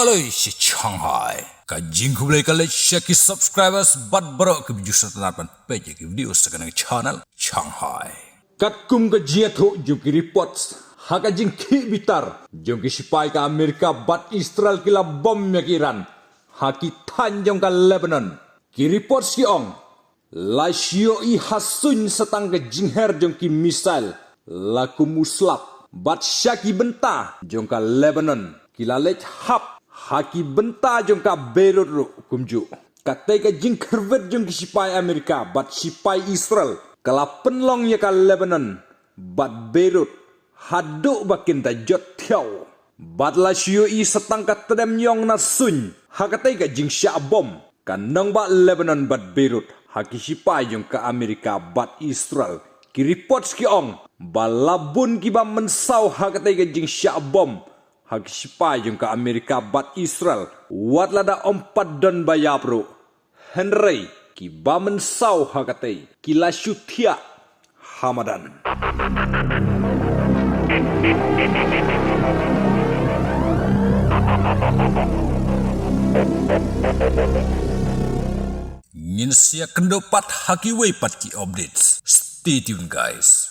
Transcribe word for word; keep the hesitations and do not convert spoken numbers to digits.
Lei shi Shanghai. Ka jingkhublei ka leit sha ki subscribers bad baroh ki views sa tang ban peit ïa ki video sa kane ka channel Shanghai. Katkum ka jingïathuh jong ki reports ha ka jingkhih bitar jong ki sipai ka Amerika bad Israel ki la bom ïa ki Iran ha ki thaiñ jong ka Lebanon. Ki reports ki ong la shu ïohi ha suiñ sa tang ka jingher jong ki missile la kum u slap. Bad sha ki bynta jong ka Lebanon ki la leit hap ha ki bynta jong ka Beirut ruh kumjuh. Katei ka jingkhyrwit jong ki sipai Amerika bad sipai Israel ka la pynlong ïa ka Lebanon bad Beirut haduh ba kin da jot thiaw. Bad la shu ïohi sa tang ka tdem ïong na suiñ ha katei ka jingshah bom. Ka nongbah Lebanon bad Beirut ha ki sipai jong ka Amerika bad Israel. Ki reports ki ong ba la bun ki ba mynsaw ha katei ka jingshah bom ha ki sipai jong ka Amerika bad Israel. Wat la da ym pat don ba ïap ruh, hynrei ki ba mynsaw ha katei ki la shu thiah ha madan. Ngin sa ïakynduh pat ha kiwei pat ki updates. Stay tuned, guys.